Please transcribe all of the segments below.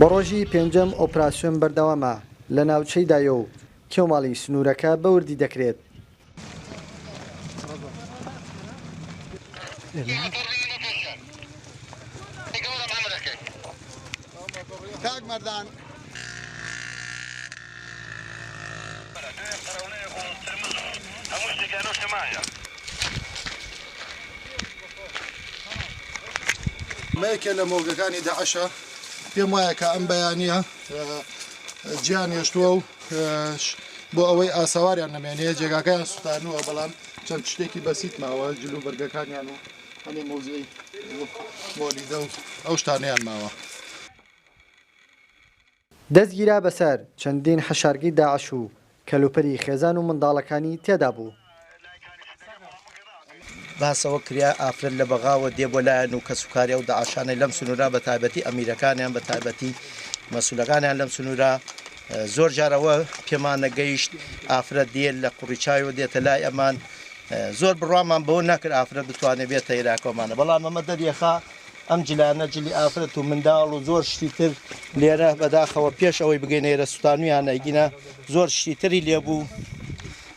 بۆ ڕۆژی پێنجەم ئۆپراسیۆن بەردەوامە لە ناوچەی دایۆ و کێوماڵی سنوورەکە بە وردی دەکرێت. ئەمە یەکێ لە مۆڵگەکانی داعشە، پێم وایە کە ئەم بەیانییە جیان هێشتووە و بۆ ئەوەی ئاسەواریان نەمێنێ جێگاکەیان سوتانووە، بەڵام چەند شتێکی بەسیت ماوە، جل و بەرگەکانیان و هەنێ مۆزەی مۆلیدە و ئەو شتانەیان ماوە. دەستگیرا بەسەر چەندین حەشارگەی داعش و کەلوپەلی خێزان و منداڵەکانی تێدا بوو. باس ئەوە کرا ئافرەت لە بەغاوە دێ بۆ لایان و کەسوکاری ئەو داعشانەی لەم سنوورە بە تایبەتی ئەمیرەکانیان بە تایبەتی مەسولەکانیان لەم سنوورە زۆر جار ئەوە پێمان نەگەیشت ئافرەت دێ لە قوڕی چاویەوە دێتە لای ئەمان زۆر بڕوامان بەوە ناکرد ئافرەت بتوانێت بێتە ئێراکەوەمانە بەڵام ئەمە دەریەخا ئەم جلانە جلی ئافرەت و منداڵ و زۆر شتی تر لێرە بەداخەوە پێش ئەوەی بگەینە ئێرە سوتانویانە ئەگینا زۆر شتی تری لێبوو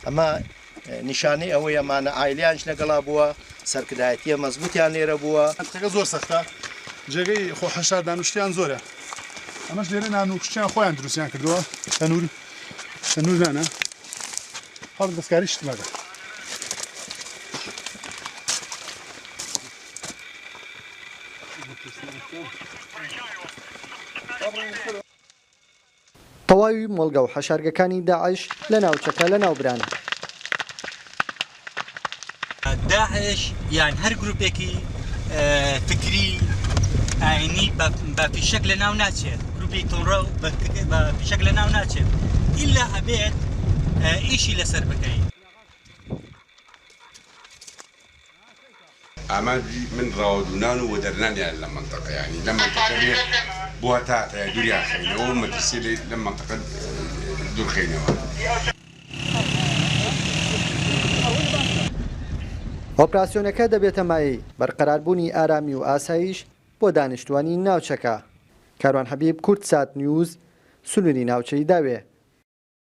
ئەمە نیشانەی ئەوەی ئەمانە ئایلیانش لەگەڵا بووە سەرکردایەتیە مەزبوتیان لێرە بووە. مەنتقەکە زۆر سەختە جێگەی خۆ حەشاردان و شتیان زۆرە ئەمەش لێرە نان و شتیان خۆیان دروستیان کردووە تەنور تەنور نانە خەڵک دەستکاری شت مەکە. تەواوی مۆڵگە و حەشارگەکانی داعش لە ناوچەکە لەناوبران. داعش یان هەر گروپێکی فکری ئاینی بە فیشەک لە ناو ناچێت گروپی توندڕەو بە فیشەک لە ناو ناچێت ئیلا ئەبێت ئیشی لەسەر بکەیت. ئامانجی من ڕاوەدوونان و وەدەرنانیان لەم مەنتەقە یانی لەم مەنتەقە بێ بۆ هەتا هەتایە دووریان خەینەوە و مەترسی لێ لەم مەنتەقە دوور خەینەوە. ئۆپراسیۆنەکە دەبێتە مایەی بەرقەراربوونی ئارامی و ئاسایش بۆ دانیشتووانی ناوچەکە. کاروان حەبیب، کوردسات نیوز، سنووری ناوچەی داوێ.